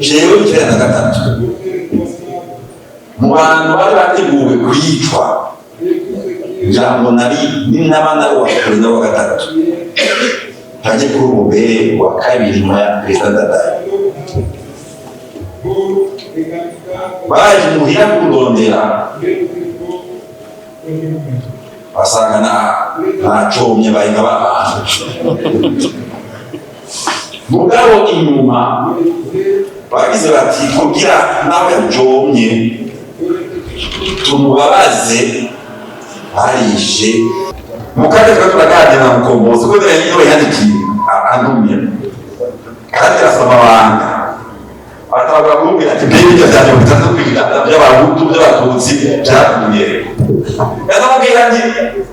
Jewe 93, mu bantu bari bateguwe kwicwa, ngira ngo nari ninaba nari uwa perezida wa gatatu ntajye kuri ubu mbere wa kabiri nyuma ya perezida Ndadaye. Baje muhira kundondera, basanga na nacomye bahinga babantu. Mugabo inyuma bagize bati: "Kugira nawe yajomye tumubabaze." Barishe mukanya tuba turaganira na Mukombozi, kuko niwe yandikiye antumye kandi arasoma amabanga, atabwa kumubwira ati: "Mbega ibyo bya 30% by'Abahutu, by'Abatutsi byavuye?" Yanamubwira nti: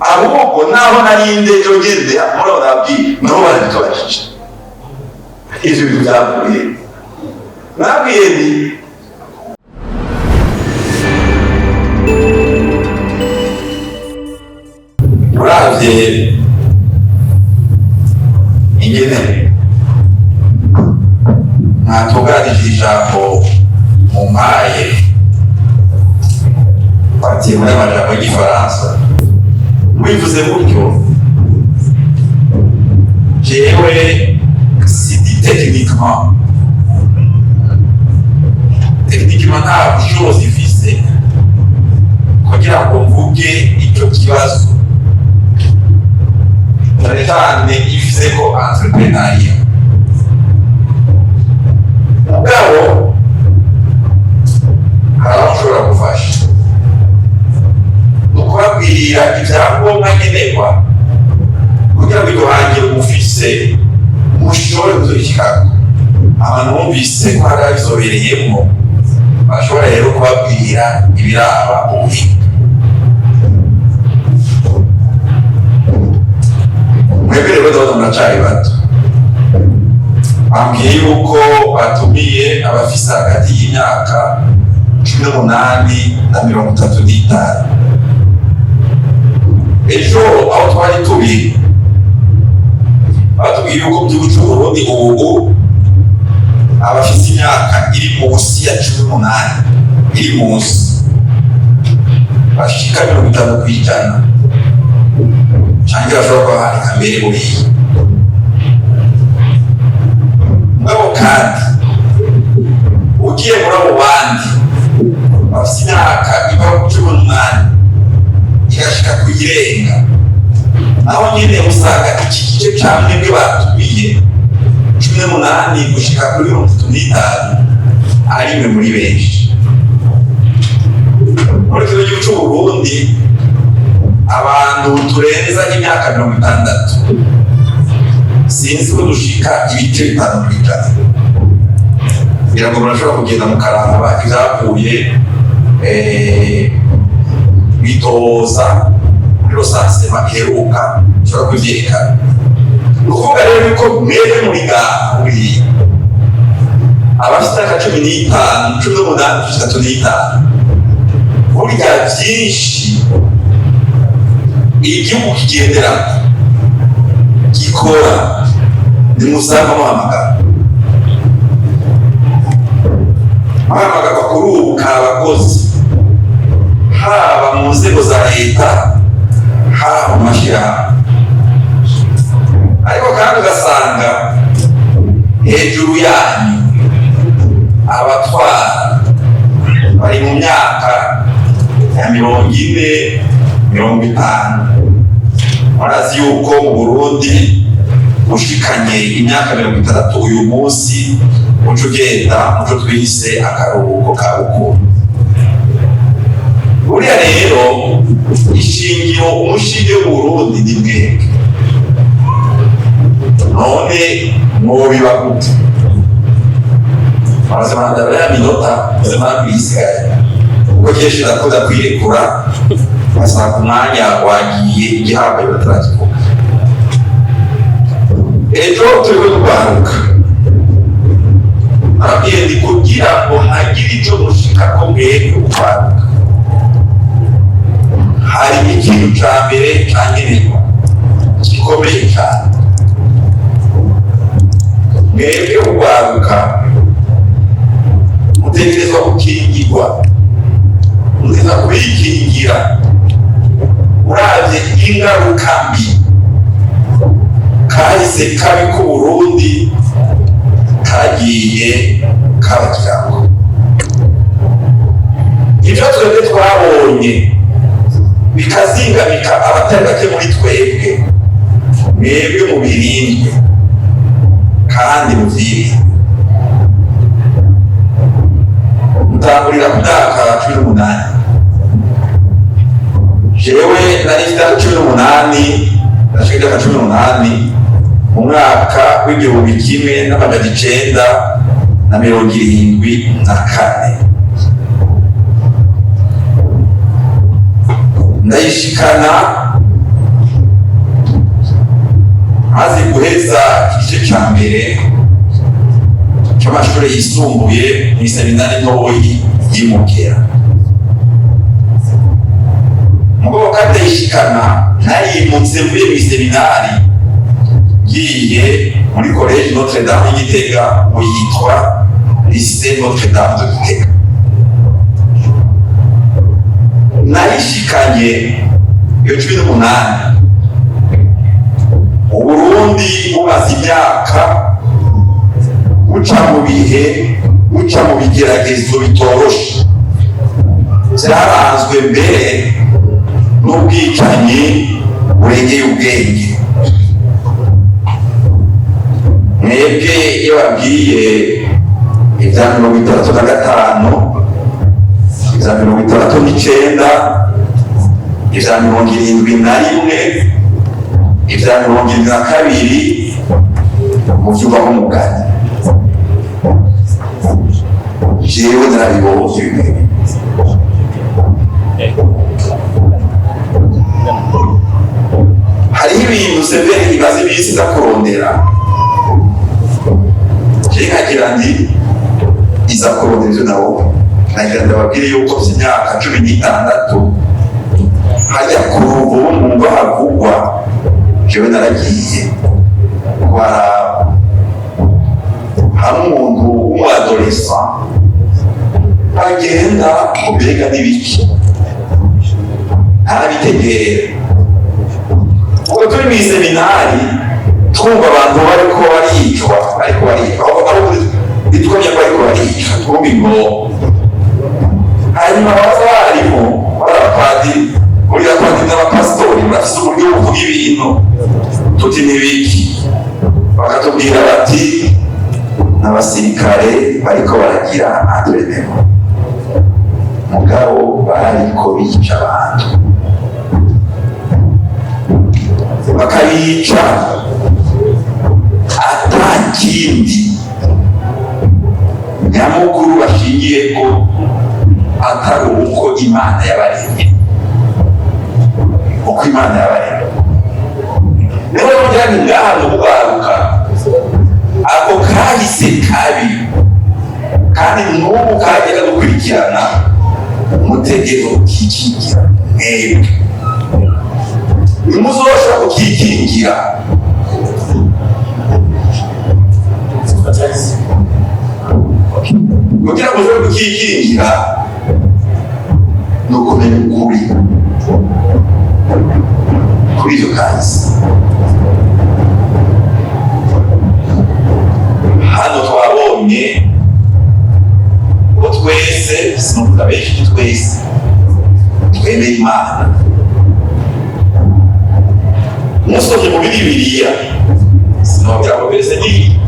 "Ahubwo naho narinde ejo ngende murabona nabwiye nabo barabitubajije ivyo bintu byavuye." Nabwiye nti uravye ingene mwatunganije ijambo mumpaye, fatiye muri amajambo y'Igifaransa, mubivuze gutyo, jewe sidi techniquement nta bushobozi mfise kugira ngo mvuge ico kibazo, cyane cyane ifise ko entrepreneuriat. Mugabo hari aho nshobora gufasha, ni ukubabwira ibyangombwa nkenerwa kugira ngo iryo hangiro mufise mushobore kuzorishikako. Abantu bumvise ko hari ababizobereyemo bashobora rero kubabwira ibiraba ubuhinga. Mwebwe rero ndabona muracari bato. Bambwiye yuko batumiye abafise hagati y'imyaka 18 na 35. Ejo aho twari turi batubwiye yuko mu gihugu c'Uburundi ubu abafise imyaka iri munsi ya 18, iri munsi, bashika 50%, canke bashobora kuba bandika mbere buriya. Mugabo kandi ugiye muri abo bandi bafise imyaka iva ku 18 igashika kuyirenga, naho nyene usanga iki gice ca mwebwe batumiye, 18 gushika kuri 35, ari mwe muri benshi. Muri kino gihugu c'Uburundi, abantu turenza imyaka 60 sinzi ko dushika 5% Ngira ngo murashobora kugenda mukaraba ivyavuye bitoza muri recensement iheruka, ushobora kuvyerekana. Ni ukuvuga rero yuko mwebwe muri ngaha buriya abafite imyaka 15, 18, 35, burya vyinshi igihugu kigenderako gikora nimusanga muhamagarwa kuri ubu abakozi, haba mu nzego za leta, haba mu mashyirahamwe. Ariko kandi ugasanga hejuru yanyu abatwara bari mu myaka ya 40, 50. Murazi yuko mu Burundi ushikanye imyaka 60 uyu munsi uca ugenda muco twise akaruhuko ka bukuru. Buriya rero ishingiro, umushinge w'Uburundi ni mwebwe. None mwobiba gute? Marazima ya minota mazima isigaye, kuko kenshi ndakunda kwirekura basanga umwanya wagiye, igihambaye batarakivuga. Ejo turiko turwaruka, arabwiye ndi kugira ngo hagire ico mushikako mwebwe urwaruka, hari ikintu ca mbere cankenerwa gikomeye cane. Mwebwe urwaruka Kahise kabi k'Uburundi kagiye kabagirako ibyo twebwe twabonye, bikazingamika abatari bake muri twebwe. Mwebwe mubirindwe kandi muvyirinde. Mutangurira ku myaka 18. Jewe nari mfite imyaka 18, nashika imyaka 18 mu mwaka w'1974, ndayishikana maze guheza igice ca mbere c'amashure yisumbuye mw'iseminari ntoyi y'Imugera. Mugabo kandi ndayishikana narimutse mvuye mw'iseminari, ngiye muri Collège Notre Dame y'Igitega, ubu yitwa Lycée Notre Dame de Gitega. Nayishikanye iyo 18, Uburundi bumaze imyaka buca mu bihe, buca mu bigeragezo bitoroshe, vyaranzwe mbere n'ubwicanyi burengeye ubwenge. Mwebwe iyo babwiye ibya 65, ibya 69, ibya 71, ibya 72, muvyumva nk'umugani. Jewe narabibonye bimwe. Hariho ibintu severi imaze iminsi iza kurondera, je nkagira ndi iza kurondera ivyo nabo. Nagira ndababwire yuko vy'imyaka 16 hajya ku ruvubu mwumva havugwa, jewe naragiye kuharaba. Hari umuntu w'umu-adolescent agenda, mbega n'ibiki, ntarabitegera. Ubwo turi mw'iseminari, twumva abantu bariko baricwa, bariko baricwa, aho bitwamye ko bariko baricwa, twumva ingoho. Hanyuma abaza barimu bari abapadiri, buri abapadiri n'abapasitori bafise uburyo buvuga ibintu. Tuti: "N'ibiki?" Bakatubwira bati: "N'abasirikare bariko baragira entraînement, mugabo bariko bica abantu, bakabica ata kindi nyamukuru bashingiye ko atari uko Imana yabaremye, uko Imana yabaremye." Niho kugira ngo ngaha mu kugaruka ako kahise kabi, kandi n'ubu kagenda gukurikirana, mutegerezwa kukikingira. Mwebwe ntimuzoshobora kukikingira kugira ngo ushobore kukikingira ni ukumenya ukuri kuri ivyo kahise. Hano twabonye ko twese, sinovuga benshi, twese twemeye Imana. Musomye muri Bibiliya, sinobwira ngo mbese ni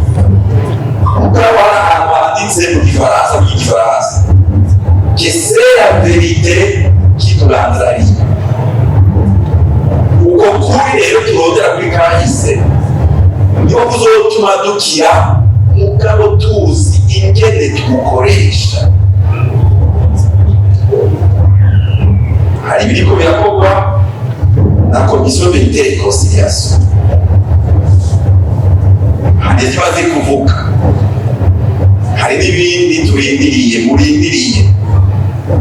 mugabo, hari ahantu handitse mu Gifaransa, mu Gifaransa, que c'est la vérité qui nous rendra libre. Uko kuri rero turondera kuri kahise niho kuzotuma dukira, mugabo tuzi ingene tugukoresha. Hari ibiriko birakorwa na Commission Vérité Réconciliation, hari ivyo bazi kuvuga, hari n'ibindi turindiriye, murindiriye,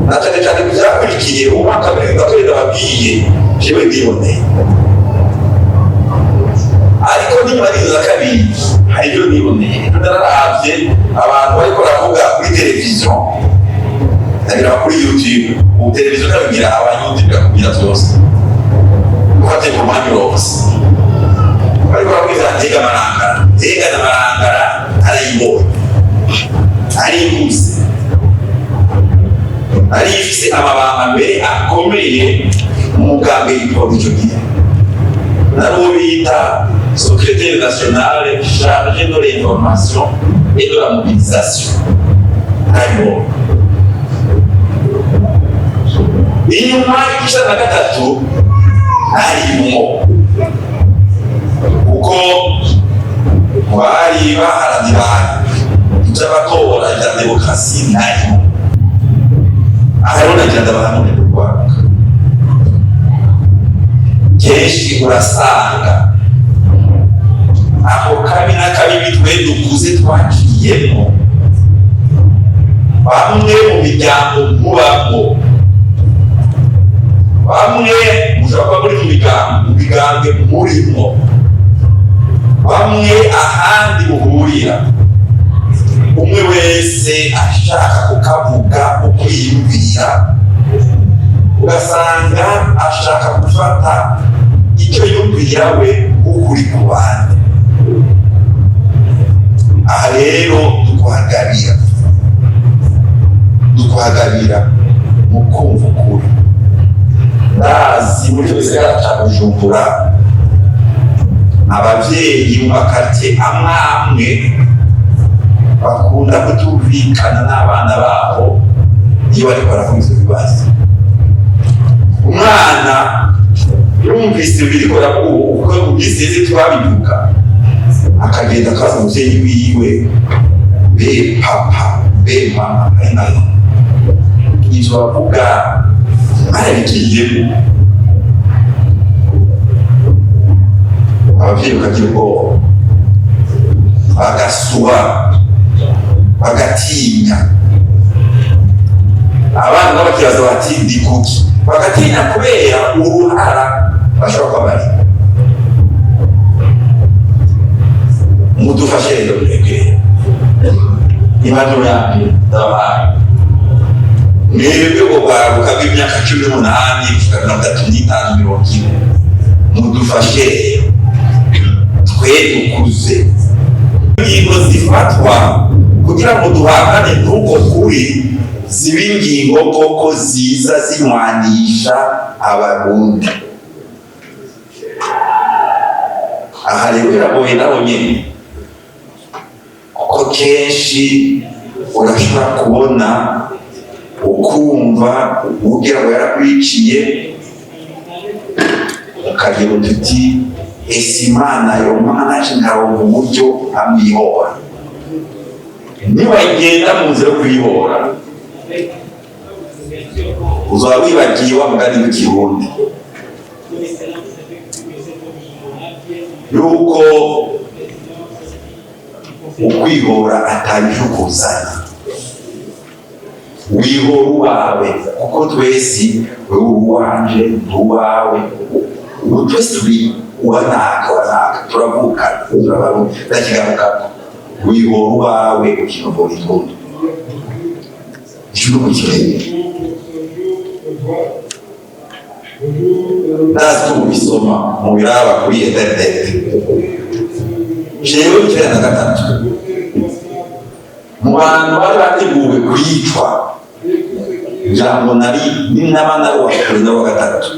na cane cane ku vyakurikiye umwaka wa ndababwiye. Jewe ndiboneye, ariko n'inyuma n'izo za kabiri hari ibyo niboneye. Ejo nararavye abantu bariko baravuga kuri televiziyo, ndabiraba kuri YouTube. Ubu televiziyo ndabigira, aba YouTube irakubwira vyose, ufatiye ku mwanya urose. Bariko barakwiza Ntega Marangara, Ntega na Marangara arayibonye, arikuze, arifise amabanga mbere akomeye mu mugambwe yitwa ico gihe, nari bita secrétaire national chargé de l'information et de la mobilisation. Harimo inyuma y'93 harimwo, kuko bari baharanira iby'amatora bya demokarasi, narimo. Aha rero nagira ndabahanure kurwaruka. Kenshi urasanga ako kabi n'akabibi twe dukuze twaciyemo, bamwe mu miryango mubamo, bamwe mushobora kuba muri mu miryango, mu migambwe murimo, bamwe ahandi muhurira, umwe wese ashaka kukavuga uko yiyumvira, ugasanga ashaka gufata icyo yumvira we ukuri ku bandi. Aha rero dukuhagabira mu kumva ukuri. Ndazi muri icyo gisagara ca Bujumbura, abavyeyi mu makartie amwe amwe bakunda kutumvikana n'abana babo iyo bariko baravuga ivyo bibazo. Umwana yumvise biriko baravuga uko mu minsi iheze twabivuga, akagenda akabaza umuvyeyi wiwe: "Be papa, be mama, ari nayo ivyo bavuga barabigiyemo?" Abavyeyi bakagira ubwoba, bagasuba, bagatinya. Abana nabo bakibaza bati: "Ndi kuki?" Bagatinya kubera uruhara bashobora kuba bari. Mudufashe rero mwebwe, impanuro yanjye ndabahaye mwebwe ubwo bw'imyaka 18 gushika 35, 40, mudufashe rero twe dukuze. Ingingo zifatwa kugira ngo duhangane n'uko kuri ziba ingingo koko ziza zinywanisha Abarundi. Aha rero biragoye naho nyene, kuko kenshi urashobora kubona, ukumva ugira ngo yarakwiciye, ukagira uti: "Ese Imana yompa naje nkaronka uburyo amwihora?" Niwagenda mu nzira yo kwihora, uzaba wibagiye wa mugani w'Ikirundi yuko ukwihora atari kuzana. Wihora uwawe, kuko twese, wewe uwanje, uwawe, ubu twese turi uwanaka wanaka, turavukana, turabarundi. Ndakigarukako: wihora uwawe ukinovora ingundu. Ico ni ukukimenya. Ndazi ko mubisoma, mubiraba kuri interineti. Jewe 93, mu bantu bari bateguwe kwicwa, ngira ngo nari ninaba nari uwa perezida wa gatatu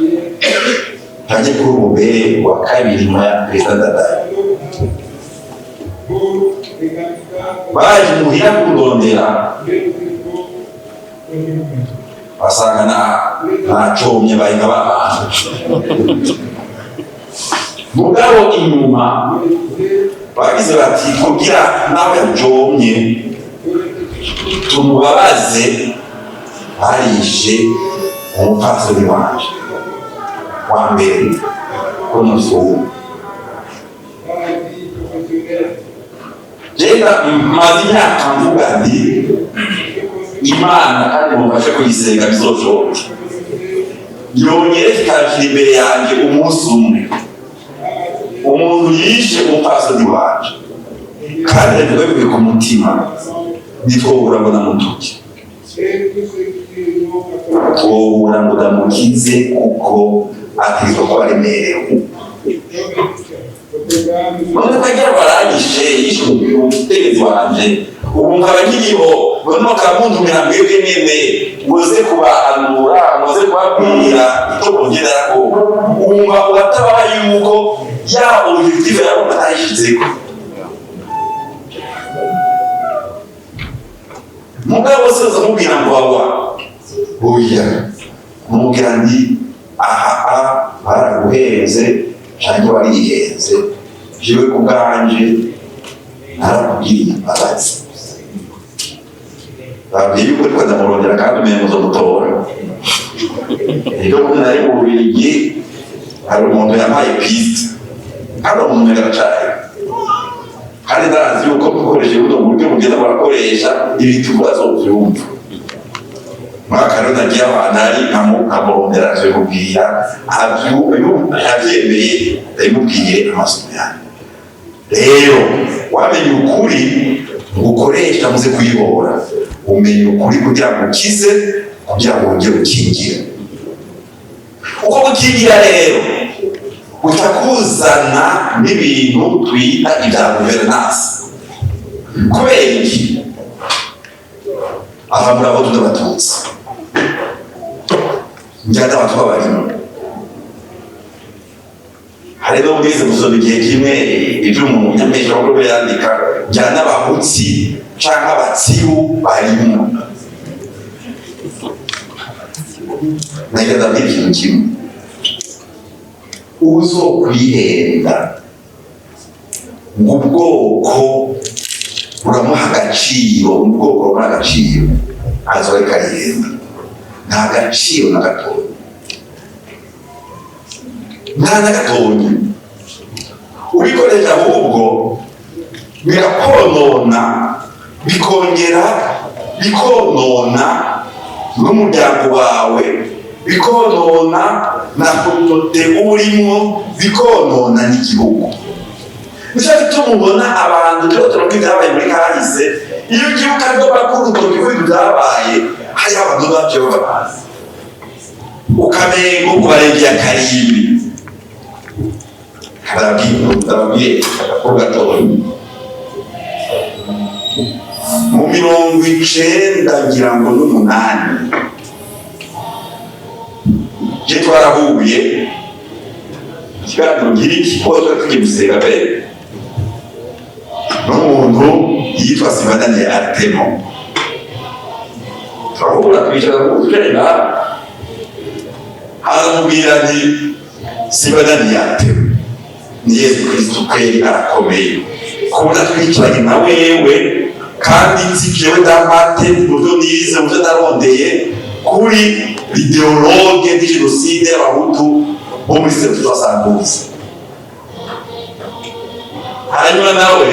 ntajye kuri ubu mbere wa kabiri nyuma ya perezida Ndadaye, baje muhira kundondera, basanga nacomye, bahinga babantu. Mugabo inyuma bagize bati: "Kugira nawe yajomye tumubabaze." Barishe umupfasoni wanje wa mbere ko nufise. Jenda maze imyaka mvuga nti Imana kandi mufashe kuyisenga bizoshoboke, yonyereke ikashira imbere yanjye umunsi umwe umuntu yishe umupfasoni wanje. Kandi ndabivuga bivuye ku mutima, ntitwobura ngo ndamutuke, twobura ngo ndamukize, kuko ategerezwa kuba aremerewe. None ko baranyishe, yishe umutegetsi wanje, ubu nkaba nkiriho, none bakamuntumira mwebwe nyene muze kubahanura, muze kubabwira icyo bongerako. Wumva ugatabara yuko ya objectif yabo batayishizeko. Mugabo soza mubwira ngo awa oya, mubwira nti aha a baraguhenze canke warihenze, jewe ku bwanje narakugiriye imbabazi. Babwiye yuko ariko ndamurondera kandi umengo nzomutora. Ejo bundi nari mu Bubiligi, hari umuntu yampaye piste, kandi uwo muntu yaracari, kandi ndazi yuko mukoresheje buno buryo mugenda murakoresha ibitugu azovyumva. Mwaka rero nagiye ahantu ari nkamurondera, ndabimubwira, avyemeye, ndabimubwiye amasomo yanjye. Rero wamenye ukuri ngo ukoresha muze kuyibora, umenya ukuri kugira ngo ukize, kugira ngo wongere ukingire. Uko gukingira rero uca kuzana n'ibintu twita ibya gouvernance. Kubera iki? Aha murabo tuta abatutsi, njyana abatwa barimo. Hari no mwize gusoma igihe kimwe ibyo umunyameshamakuru yandika, njyana abahutsi canke abatsiru barimo. Nagira ndabwira ikintu kimwe: uzokwihenda ngo ubwoko buramuha agaciro, ubwoko buramuha agaciro, azoreka arihenda. Nta gaciro na gatoya, nta na gatoya ubikoresha, ahubwo birakonona, bikongera bikonona n'umuryango wawe, bikonona na communauté urimo, bikonona n'igihugu. Nicyo gituma ubona abantu turiko turavuga ibyabaye muri kahise, iyo ugiye ukadoba kuri urutoki rw'ibintu byabaye, hariho abantu bavyo bazi, ukamengo ubarengeye akarimbi. Ndababwiye agakuru gatoya. Mu 98, je twarahuye ikiganiro nk'iki, kuko twari tugiye gusenga pe, n'umuntu yitwa Sibananiye Artemo. Turahura, twicara twicaye ngaha, aramubwira nti: "Sibananiye Artemo, ni Yesu Kristo kweri arakomeye kubona twicaranye na wewe, kandi nzi jewe damate mu byo nize, mu byo narondeye kuri l'idéologue de génocide y'abahutu bo muri 72." Hanyuma nawe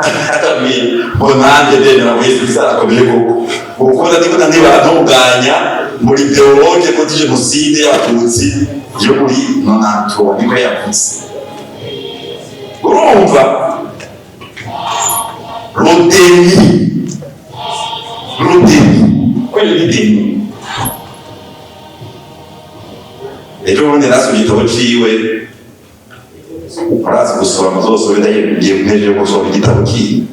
akabwira ngo: "Nanjye ndemera ngo Yesu Kristo arakomeye koko, kuko ndiko ntibantunganya muri idéologue contre génocide y'abatutsi yo muri 93." Niko yavuze. Urumva le déni, le déni, kweli ni déni. Ejo bundi nasomye igitabo ciwe, urazi gusoma, muzosome, ndagiye mpejeje gusoma igitabo kiwe,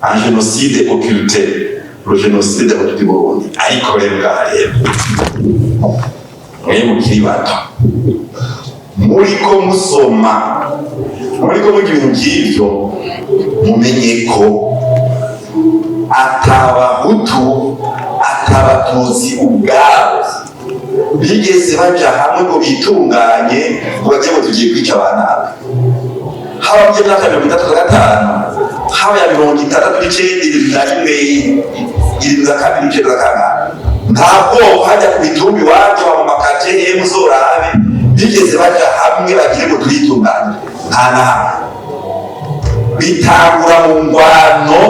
"Un génocide occulté, le génocide des du Burundi". Ariko rero ngaha rero, mwe mukiri bato muriko musoma, muriko mugira ibintu nk'ivyo, mumenye ko atabahutu, atabatutsi ubwabo bigeze baja hamwe ngo bitunganye, ngo bagiye ngo tugiye kwica abana, haba mu myaka 65, haba ya 69, 71, 72, 92. Ntabwo hajya ku mitumba iwacu mu makace muzorabe bigeze baja hamwe bagire ngo turitunganye, nta na hamwe. Bitangura mu ngwano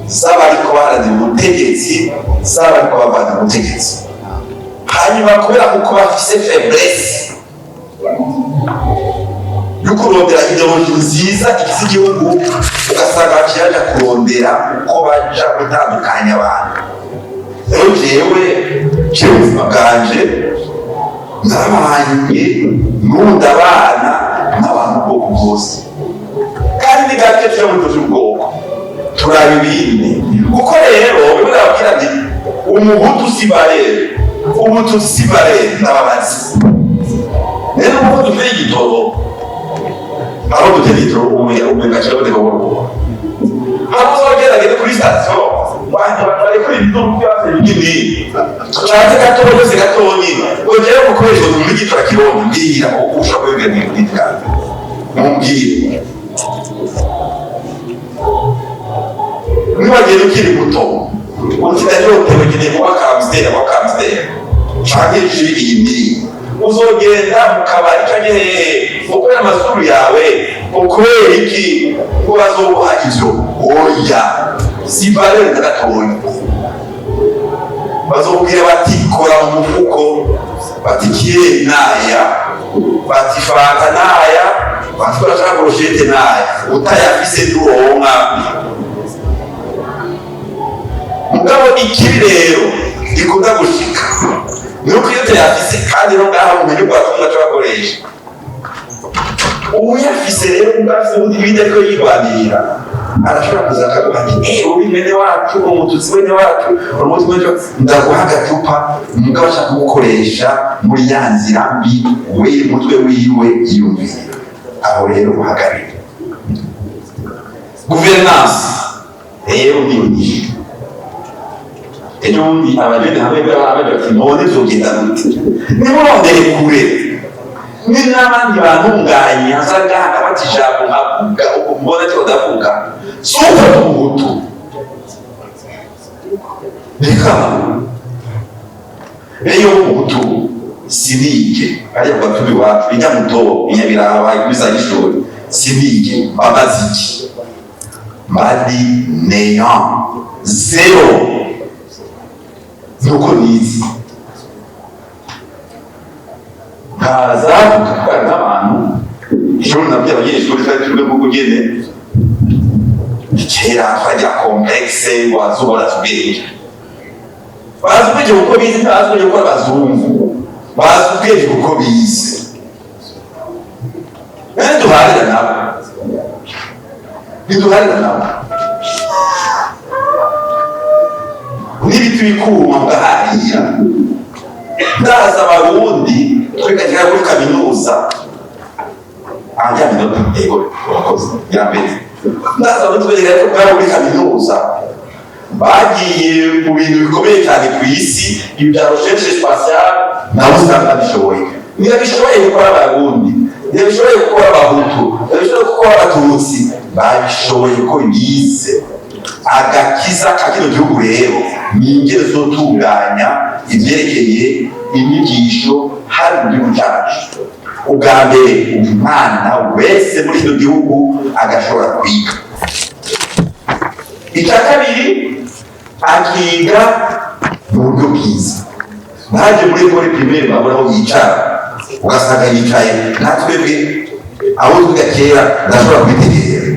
z'abariko baharanira ubutegetsi, z'abariko barwanya ubutegetsi. Hanyuma kubera kuko bafise faiblesse yo kurondera idéologie nziza igize igihugu, ugasanga baciye baja kurondera uko baja gutandukanya abantu. Rero jewe ubuzima bwanje narabanye, n'ubu ndabana n'abantu. Ubwoko bwose, kandi ni gake tuja muri by'ubwoko, turaba ibindi. Kuko rero bimwe nababwira nti umuhutu si valeur, umututsi si valeur. Ndababazi rero, uko dutera igitoro, aho dutera igitoro umenga kiraboneka buhoro buhoro. Aho uzogenda agende kuri sitasiyo, barekura ibintu byose binini canke gatoya, byose gatonyi, ngo jewe gukoresha muri gitora kirongo. Mbwira ushobora kubibwira mwitikaze, mumbwire. Niwagenda ukiri muto uti ndaryotewe, nkeneye kuba kamusiteri, aba kamusiteri canke jus iyi n'iyi, uzogenda mu kabari canke hehe ukorera amazuru yawe? Ukubera iki ngo bazoguha ivyo? Oya, si valeur na gatoya. Bazokubwira bati kora mu mufuko, bati kiyeri naya, bati fanta naya, bati kora shaka brochette naya, utayafise nturonka. Mugabo ikibi rero gikunda gushika ni uko iyo utayafise, kandi no ngaha mu bintu bwa tumwe bakoresha, uwuyafise rero ubwafise ubundi ibindi ariko yirwanirira, arashobora kuza akaguha ati: "Eh, uri mwene wacu, umututsi wene wacu, umututsi wene wacu, ndaguha agacupa." Umugabo ashaka kugukoresha muri ya nzira mbi we mutwe wiwe yiyumvira. Aho rero uhagarire gouvernance rero niyo nyinshi. Ejo bundi abajene hamwe barabaje bati: "None vyogenda gute?" Nimurondere kure, ni n'abandi bantunganya nza ngaha nkafata ijambo nkavuga uko mbona ariko ndavuga, si uko ndi umuhutu. Reka rero umuhutu sinige ariya ku gatubi iwacu i Nyamutobo, i Nyabiraba, kuri za Gishori, sinige. Bamaze iki? Mbadi néant, zéro. Nuko nize nkaza tugatwara n'abantu ishuri. Nabwiye abanyeshuri twari turi mu kugene kera, twagira complexe ngo abazungu barazi ubwenge. Bazi ubwenge kuko bize, ntibazi ubwenge kuko ari abazungu. Bazi ubwenge kuko bize. None duharira nabo? Ntiduharira nabo. N'ibiti bikuma mugaharira. Ndaza abarundi twigakira kuri kaminuza ahajya minota. Yego, urakoze yambere. Ndaza abarundi twigakira kuri kaminuza, bagiye mu bintu bikomeye cyane ku isi, ibi bya recherche spatiale, nabo usanga babishoboye. Ntibabishoboye gukora abarundi, ntibabishoboye gukora abahutu, ntibabishoboye gukora abatutsi, babishoboye ko bize. Agakiza ka kino gihugu rero ni ingero zotunganya ivyerekeye inyigisho hari mu gihugu cyacu. Ubwa mbere, umwana wese muri kino gihugu agashobora kwiga. Icya kabiri, akiga mu buryo bwiza. Naje muri école primaire, babona aho yicara, ugasanga yicaye natwebwe abo twiga kera, ndashobora kubitegera.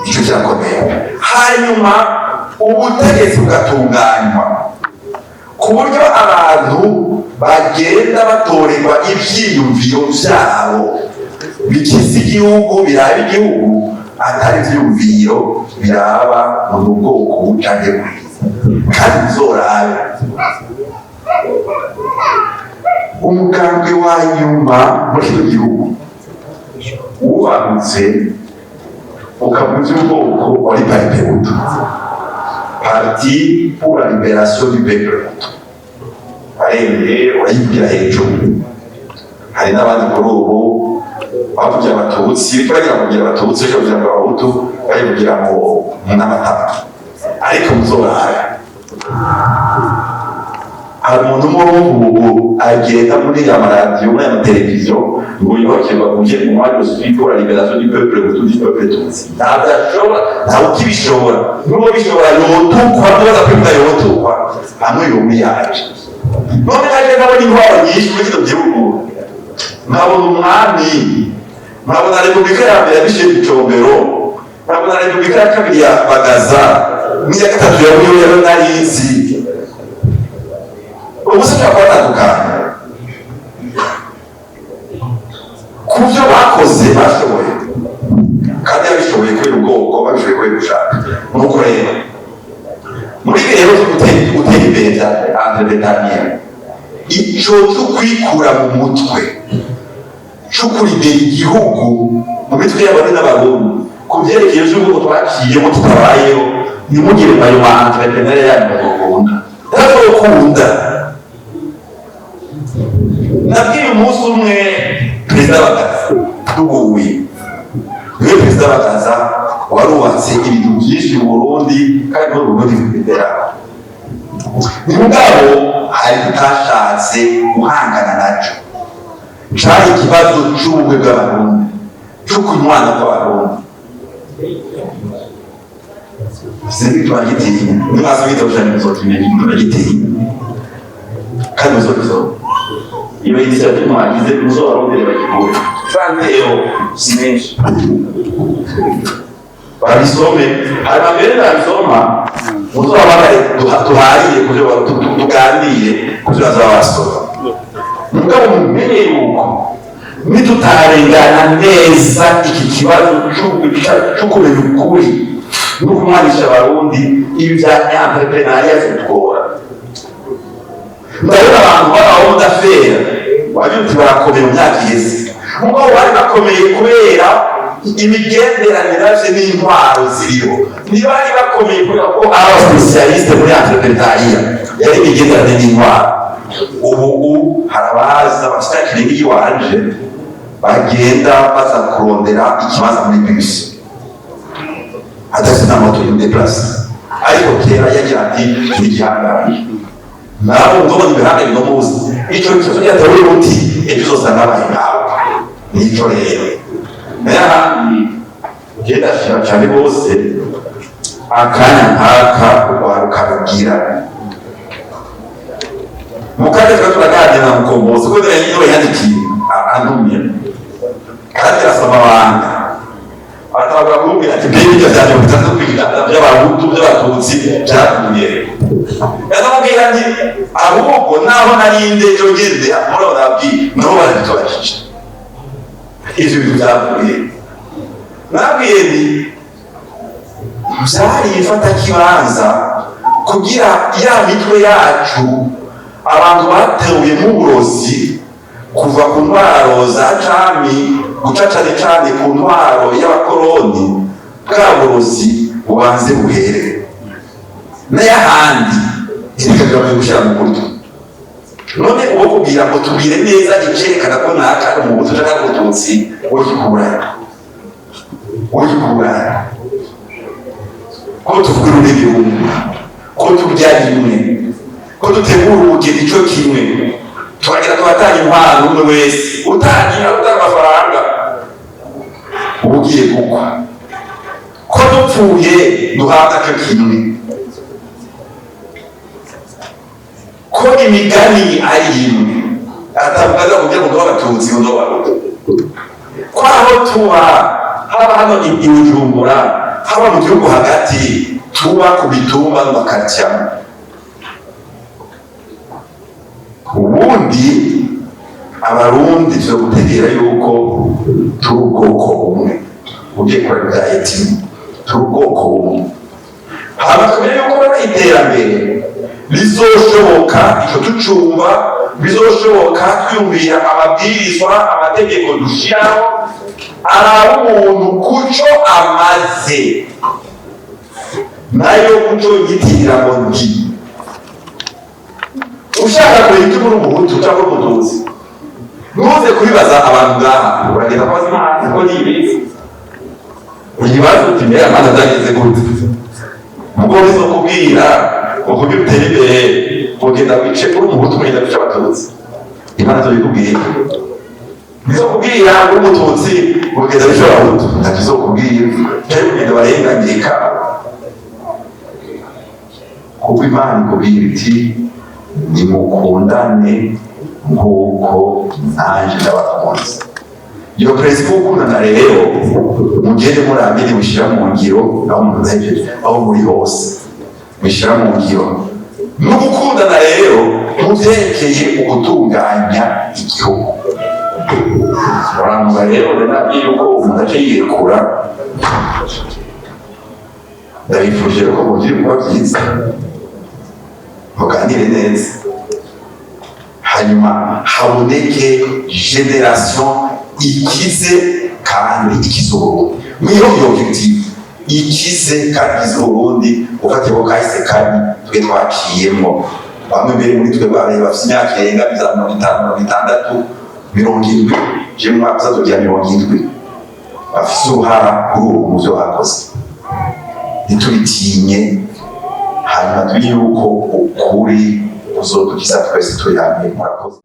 Icyo kirakomeye. Hanyuma ubutegetsi bugatunganywa ku buryo abantu bagenda batorerwa ivyiyumviro vyabo bikiza igihugu, biraba igihugu, atari ivyiyumviro biraba mu bwoko canke buriya. Kandi bizorabe umugambwe wa nyuma muri kino gihugu wubahutse ukavuga iby'ubwoko wari Palipehutu, Parti pour la libération du peuple hutu. Aremeye urayivugira hejuru. Hari n'abandi kuri ubu bavugira abatutsi, bagira kugira abatutsi, bagira ngo abahutu, bayivugira ngo n'amatama. Ariko muzorabe, hari umuntu umwe ubu agenda muri ya maradiyo, muri aya mateleviziyo, ngo yubakirwa kuje mu mwanya suis pour la libération du peuple hutu, du peuple tutsi. Ntabwo ashobora, ntabwo ukibishobora. N'uwo bishobora yotukwa, n'uwaza kwivuga yotukwa hamwe yomiyaje. None haje nkabona intwaro nyinshi muri kino gihugu, nkabona umwami, nkabona repubulika ya mbere ya Michel Micombero, nkabona repubulika ya kabiri ya Bagaza, n'iya gatatu ya Buyoya nari nzi. Ubu se ushobora kubatandukanya ku byo bakoze? Bashoboye imbere bya entrepreneuriat. Ico cyo kwikura mu mutwe, cyo kurindira igihugu mu mitwe y'Abarundi n'Abarundi ku byerekeye by'ubwoko twaciyemo tutabayeho, ntimugire ayo ma entrepreneur yanyu bazokunda, tazokunda. Nabwiye umunsi umwe Perezida Bagaza duhuye, niwe Perezida Bagaza warubatse ibintu byinshi mu Burundi, kandi no mu Burundi bw'ibendera. Mugabo hari tutashatse guhangana naco, cari ikibazo c'ubumwe bw'Abarundi, co kunywana kw'Abarundi. Sinzi, turagitinya. Nimwasoma igitabo canje muzokimenya, turagitinya kandi muzokisoma. Iyo initiative mwagize, muzobarondere bagikure, 30 euros si menshi, babisome. Hanyuma mbere babisoma, muzobahamagare tuharire kuvyo, tuganire kuvyo bazaba basoma. Mugabo mumenye yuko nitutarengana neza iki kibazo co kumenya ukuri no kumwanisha Abarundi, ibi vya entrepreneuriat zitugora. Ndabona abantu b'aba d'affaires wagira uti barakomeye mu myaka iheze, mugabo bari bakomeye kubera imigenderanire bafise n'intwaro ziriho. Ntibari bakomeye kubera ko ari aba spécialistes muri entrepreneuriat, yari imigenderanire n'intwaro. Ubu hari abaza bafite akirenge iwanje, bagenda baza kurondera ikibanza muri bisi, adafite na moto y'umudeplase, ariko kera yagira ati ni igihangange. Nabo ndobona ibihanga binomuzi. Ico kibazo cyatawe umuti, ejo uzosanga babaye nkawe. Nico rero, nayo ahandi je ndashima cyane bose akanya nkaka urwaruka rugira. Mu kanya twari turaganira na Mukombozi, kuko niwe yandikiye antumye, kandi arasoma amabanga, aratangura kumubwira ati: "Mbega ibyo bya 30% by'Abahutu, by'Abatutsi byavuye?" Yanamubwira nti: "Ahubwo naho narinde ejo ngende muri abo nabwiye, nabo barabitubajije ivyo bintu byavuye." Nabwiye nti vyari ifatakibanza kugira ya mitwe yacu abantu bateruye uburozi kuva ku ntwaro za cami, guca cane cane ku ntwaro y'abakoroni, bwa burozi bubanze buhere. N'ayahandi ereka biragoye gushyira mu buryo. None uwo kubwira ngo tubwire neza icerekana ko naka ari Umuhutu canke ari Umututsi, wogikura ko tuvuga ururimi rumwe, ko turya rimwe, ko dutegura ubugeni ico kimwe, tukagira tubatanga impano, umwe wese utangira utanga amafaranga uba ugiye gukwa, ko dupfuye duhabwa co kimwe, ko imigani ari imwe, atavuga kugira ngo ndobe Abatutsi, ngo ndobe Abahutu, ko aho tuba, haba hano i Bujumbura, haba mu gihugu hagati, tuba ku mitumba no makaritsiye. Ubundi Abarundi tuza gutegera yuko turi ubwoko bumwe. Ugiye kureba bya ethnie, turi ubwoko bumwe. Hama tumenye yuko rero iterambere rizoshoboka, ico tucumva, bizoshoboka twiyumvira amabwirizwa, amategeko dushiraho araba umuntu kuco amaze, nayo kuco yitirira ngo ndi. Ushaka kureba icyo uri, Umuhutu cyangwa Umututsi, ntuze kubibaza abantu ngaha, uragenda kubaza Imana ko nibizi. Uyibaza uti: "Mbega Mana, byagenze gute?" Mugo bizokubwira ngo kugira utere imbere ugenda wice, uri Umuhutu ugenda wice Abatutsi, Imana izobikubwira. Bizokubwira uri Umututsi ugenda wice Abahutu, ntacyo izokubwira, cyangwa ugenda barenganyika, kuko Imana ikubwira iti: "Nimukundane nk'uko nanjye ndabakunze." Iyo principe gukundana rero, mugende muramenye mushyira mu ngiro aho muhejeje, aho muri hose mushyira mu ngiro. No gukundana rero mu byerekeye ugutunganya igihugu. Uranuka rero nabyo yuko umuntu aca yirekura. Ndabifurije ko mugira ibikorwa byiza. Muganira. Tuganire neza, hanyuma haboneke génération ikize kandi ikize Uburundi. Mwiyo iyo objectif, ikize kandi ikize Uburundi, ufatiye ko kahise kabi twe twaciyemwo. Bamwe mbere muri twe bari bafite imyaka irenga za 50, 60, 70, je mu mwaka uzazogira 70, bafise uruhara kuri ubu mu vyo bakoze. Ntitubitinye, hanyuma tumenye yuko ukuri kuzodukiza twese turi hamwe. Murakoze.